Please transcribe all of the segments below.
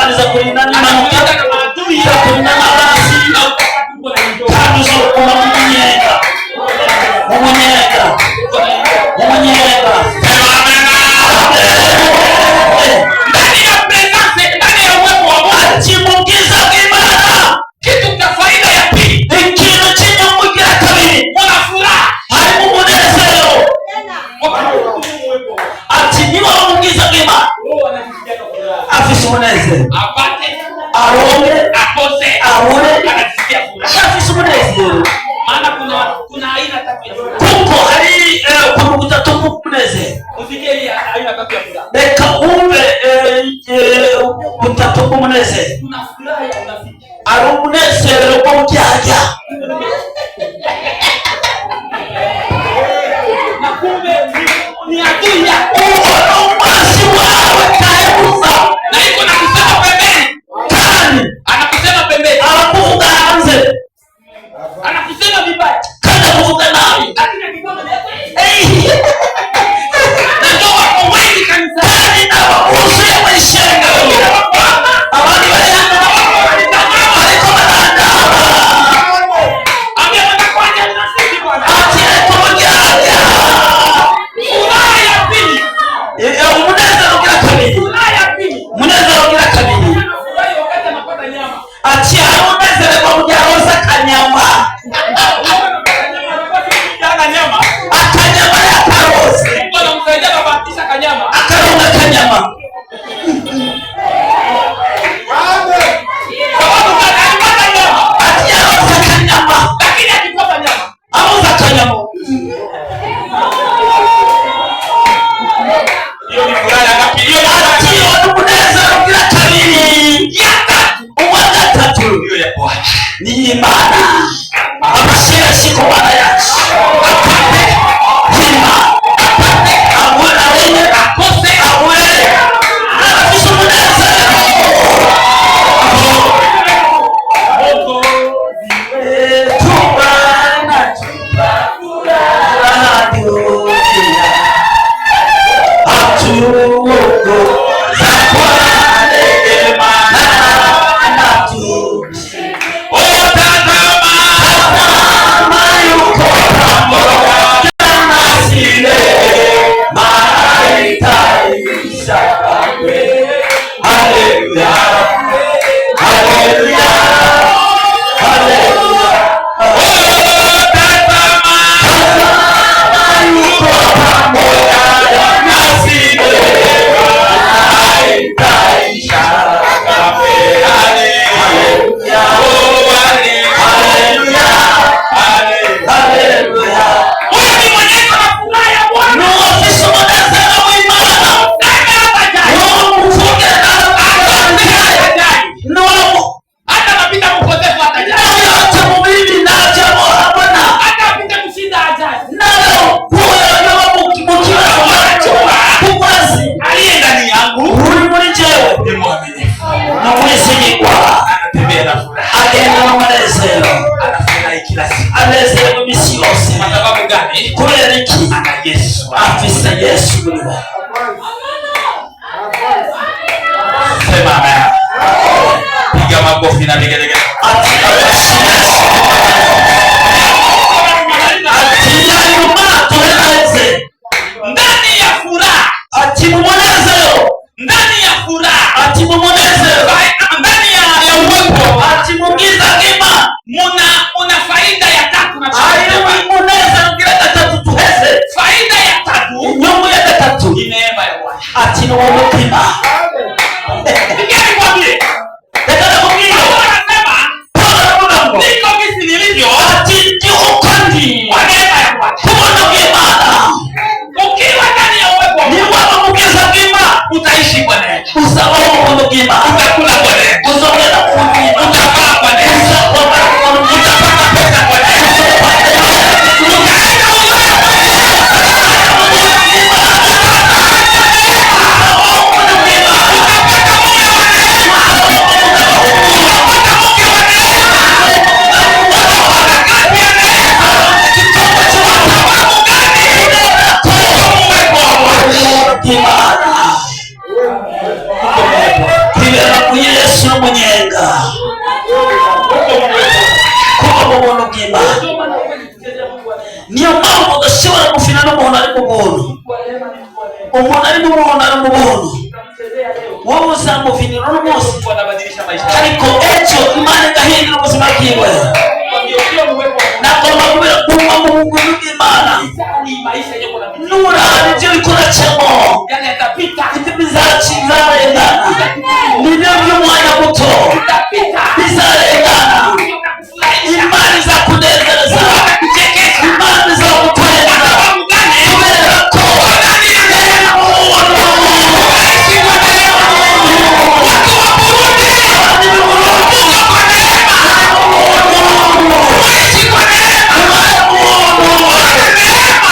Imana iza kurinda n'impanuka, Anakulinda na maadui izakurinda n'abanzi, na uko na enjoy. Kandi uzokuma mu munyenga, mu munyenga, Uko na enjoy. Mu munyenga. Sema amena. Ndani ya presence, ndani ya uwepo wa Mungu, Ati mu bwiza bw'Imana, kitu cha faida ya pili, ikintu cy'inyungu igira kabiri, kuna furaha. Harimo umunezero. Wakati uko mu uwepo wa Mungu, Ati niba mu bwiza bw'Imana, wewe anajisikia furaha. afise umunezero, Apate, aronke, akose, abure, anajisikia furaha. afise umunezero. Maana kuna aina tatu ya furaha. Kuko hari ukuntu gutatu bw'umunezero. Usikie hii aina tatu ya furaha. Reka wumve butatu bw'umunezero. Kuna furaha ya unafiki. Hari umunezero w'uburyarya. Na kumbe ni adui yako. Uwo ni umwansi wawe kahebuza. Na iko na kusema pembeni. Kandi Anakusema pembeni. arakuvuga hanze. Anakusema vibaya. Kandi akuvuga nabi. Lakini akikuwa mbele yako, Eh, na ndio wako wengi kanisani. Kandi nabo buzuye mu ishengero. Abandi bari hano bariko barandaba. Ambia mwenzako acha unafiki bwana. Ati reka uburyarya. Furaha ya pili. Umunezero ugira kabiri. Furaha ya pili. Umunezero ugira kabiri. Anafurahi wakati anapata nyama. Ati hari umunezero mu gihe aronse akanyama. Anapata nyama, anakuwa kijana nyama. Akanyama yakarose. Mungu anamsaidia anabatisha kanyama. Akaronka akanyama. Sababu gani? Alipata nyama. Ati yaronse akanyama. Lakini akikosa nyama, Abuze akanyama. hiyo ni furaha ya ngapi? Hiyo ni furaha Ati uwo ni umunezero ugira kabiri. ya tatu. Uwa gatatu Hiyo ya Bwana. ni Imana. Amashyi ku Mana yacu. Apate hima. Apate abure aronke Akose, abure. Afise umunezero. Mwokozi Tubana furaha dunia atuongoza kwa neema na Oh, tazama, tazama yuko pamoja nasi neema haitaisha kamwe. Haleluya, haleluya, haleluya. Oh, tazama, Tazama yuko pamoja nasi neema haitaisha kamwe. Haleluya, Oh, haleluya, haleluya, haleluya. haleluya. Huyu ni mwenye iko na furaha ya Bwana. Nuwo ufise umunezero w'Imana. Nani hatajali? Nuwo muvuge Hatajali. nuwo Hata anapita mkosefu hatajali. nawe mu bibi ntacyo abona. Hata apite mshinda hajali. Nawe kuyo mu kibazo kuko azi Aliye ndani yangu uri muri jewe ni mwaminifu. ni umwizigirwa. Anatembea na furaha. Agenda n'umunezero. Anafurahi kila siku. Anezerwa iminsi yose. Kwa sababu gani? Kubera iki? Ana Yesu. Afise Yesu muri we. Sema amen. Piga makofi na vigelegele. Ati amashyi Yesu. Ati yanyuma tuhereze. Ndani ya furaha, Ati mu munezero. ndani ya furaha, Ati mu munezero. Ndani ya uwepo Ati mu bwiza bw'Imana muna faida ya tatu na harimo umunezero ugira gatatu tuheze. Faida ya tatu Inyungu ya gatatu ni neema ya Bwana. ati ni uwo mutima. Sikia nikwambie, Reka ndakubwire. Paulo anasema Paulo aravuga ngo niko jinsi nilivyo ati ndi uko ndi kwa neema ya Bwana. kubona bw'Imana. Ukiwa ndani ya uwepo wa Ni Mungu waba mu bwiza bw'Imana utaishi kwa neema, uzabaho mu buntu bw'Imana, utakula kwa neema, uzongera ku buntu bw'Imana, utavaa kwa neema, uzakwambara ku buntu bw'Imana, utapata pesa kwa neema, utaenda Ulaya kwa neema, utapata mume wa neema. Umuntu ari mu buntu ari mu buntu. Utamchezea leo. Wowe uzamuvinira uno munsi. Mungu anabadilisha maisha yako. Ariko ejo Imana igahindura ubuzima bwiwe. Kwa hiyo sio uwepo wa Mungu. Nagomba kubera kuguma mu buntu bw'Imana. Ni maisha yenye kuna Nuraba ibyo uriko uracamo, yale yatapita. Ibyo bizarengana, nibyo by'umwanya muto. Itapita. Bizarengana. Utakufurahisha. Imana izakunezereza, Imana izaguteza, kubera ko Waishi kwa neema. Watu wa Burundi, Mungu kwa neema. Waishi kwa neema. Ona neema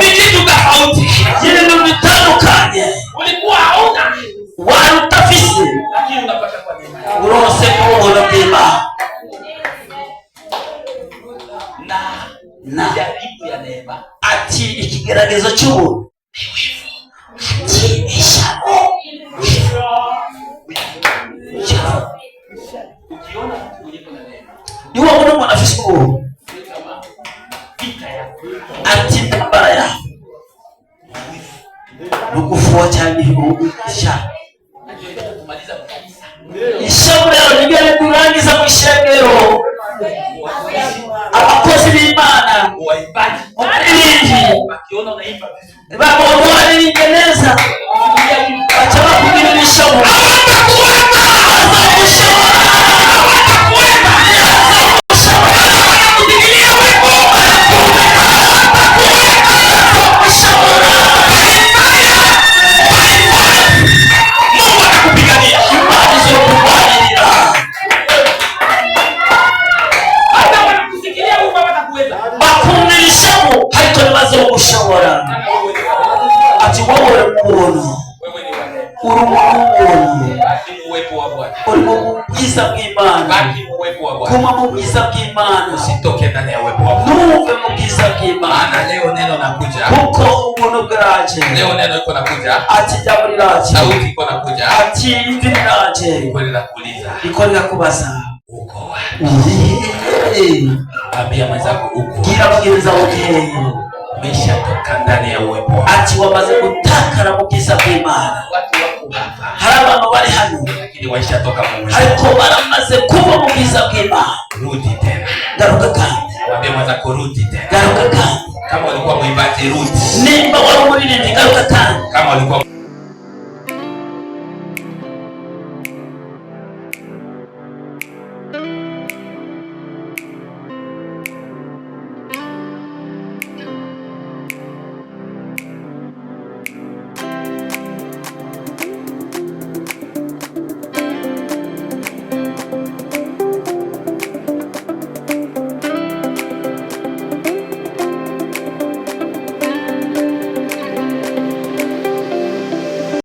ni kitu tofauti. Ibintu bitandukanye. Ulikuwa hauna, Wari udafise, lakini unapata kwa neema. Uronse ubuntu bw'Imana. Na Na jaribu ya neema ati ikigeragezo cy'ubuntu ati ishyano. Ishyano. Ukiona mtu mwenye na neema, Niba wabona umuntu afise ubuntu, sio kama vita yako. Ati intambara yawe ni ugufuha cyane ishyano. Ndio itakumaliza kanisa. Ishavu rero nibyo rikurangiza mu ishengero. Watumishi, Abakozi b'Imana, waimbaji, abaririmbyi, wakiona unaimba vizuri, babona waririmbye neza, baca bakugirira ishavu. Bazagushobora. Wanakupigilia wimbo. Bazagushobora. Mungu atakupigania. Imana izokurwanirira. Hata wanakusikilia wimbo hawatakuweza. Bakumvira ishavu ariko ntibazogushobora. Maana wewe ni wa Ati wowe uri mu buntu. Wewe ni wa neema. Uri mu buntu. Baki mu uwepo wa Bwana. Uri mu bwiza bw'Imana. Baki mu uwepo wa Bwana. Guma mu bwiza bw'Imana. Usitoke ndani ya uwepo wa Bwana. Ntuve mu bwiza bw'Imana. Maana leo neno nakuja. Kuko ubuntu bwaraje. Leo neno iko nakuja. Ati ijambo riraje. Sauti iko nakuja. Ati ijwi riraje. Iko linakuuliza. Riko rirakubaza. Uko wapi? Urihe? Ambia mwenzako uko. Bwira mugenzi wawe urihe. Umeshatoka ndani ya uwepo wa Bwana. Ati wamaze gutakara mu bwiza bw'Imana. Watu wako hapa. Hari abantu bari hano, Lakini waishatoka mu uwepo. ariko baramaze kuva mu bwiza bw'Imana. Rudi tena. Garuka kandi. Mwambie mwenzako rudi tena. Garuka kandi. Kama ulikuwa mwimbaji rudi. Nimba wari umuririmbyi, garuka kandi. Kama ulikuwa